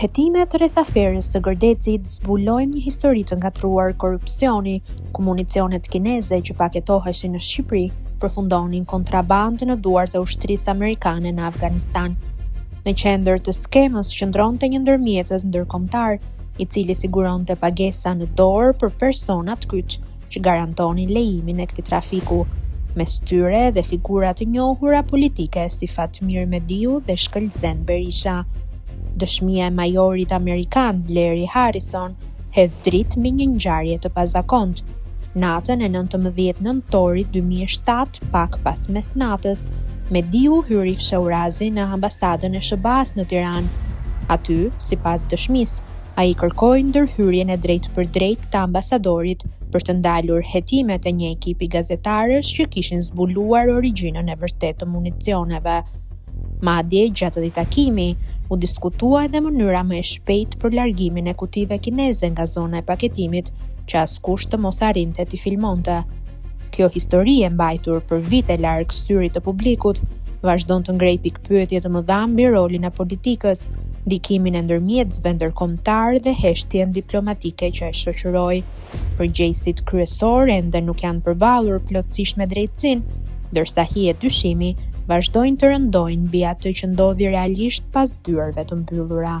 Hetimet rreth aferës së Gërdecit zbulojnë një histori të ngatërruar korrupsioni, ku municionet kineze që paketoheshin në Shqipëri përfundonin kontrabandë në duart e ushtrisë amerikane në Afganistan. Në qendër të skemës qëndronte një ndërmjetës ndërkombëtar, i cili siguronte pagesa në dorë për personat kyç që garantonin lejimin e këtij trafiku, mes tyre edhe figura të njohura politike si Fatmir Mediu dhe Shkëlzen Berisha. Dëshmia e majorit amerikan Larry Harrison hedh dritë mbi një ngjarje të pazakontë. Natën e 19 nëntorit 2007, pak pas mesnatës, Mediu hyri fshehurazi në ambasadën e SHBA-së në Tiranë. Aty, sipas dëshmisë, Ai kërkoi ndërhyrjen e drejtpërdrejtë të ambasadorit për të ndalur hetimet e një ekipi gazetarësh që kishin zbuluar origjinën e vërtetë të municioneve. Madje, gjatë atij takimi, u diskutua edhe mënyra më e shpejtë për largimin e kutive kineze nga zona e paketimit, që askush të mos arrinte t'i filmonte. Kjo histori e mbajtur për vite larg syrit të publikut, vazhdon të ngrejë pikëpyetje të mëdha mbi rolin e politikës, ndikimin e ndërmjetësve ndërkombëtarë dhe heshtjen diplomatike që e shoqëroi. Përgjegjësit kryesorë ende nuk janë përballur plotësisht me drejtësinë, ndërsa hijet e dyshimi vazhdojnë të rëndojnë mbi atë që ndodhi realisht pas dyerve të mbyllura.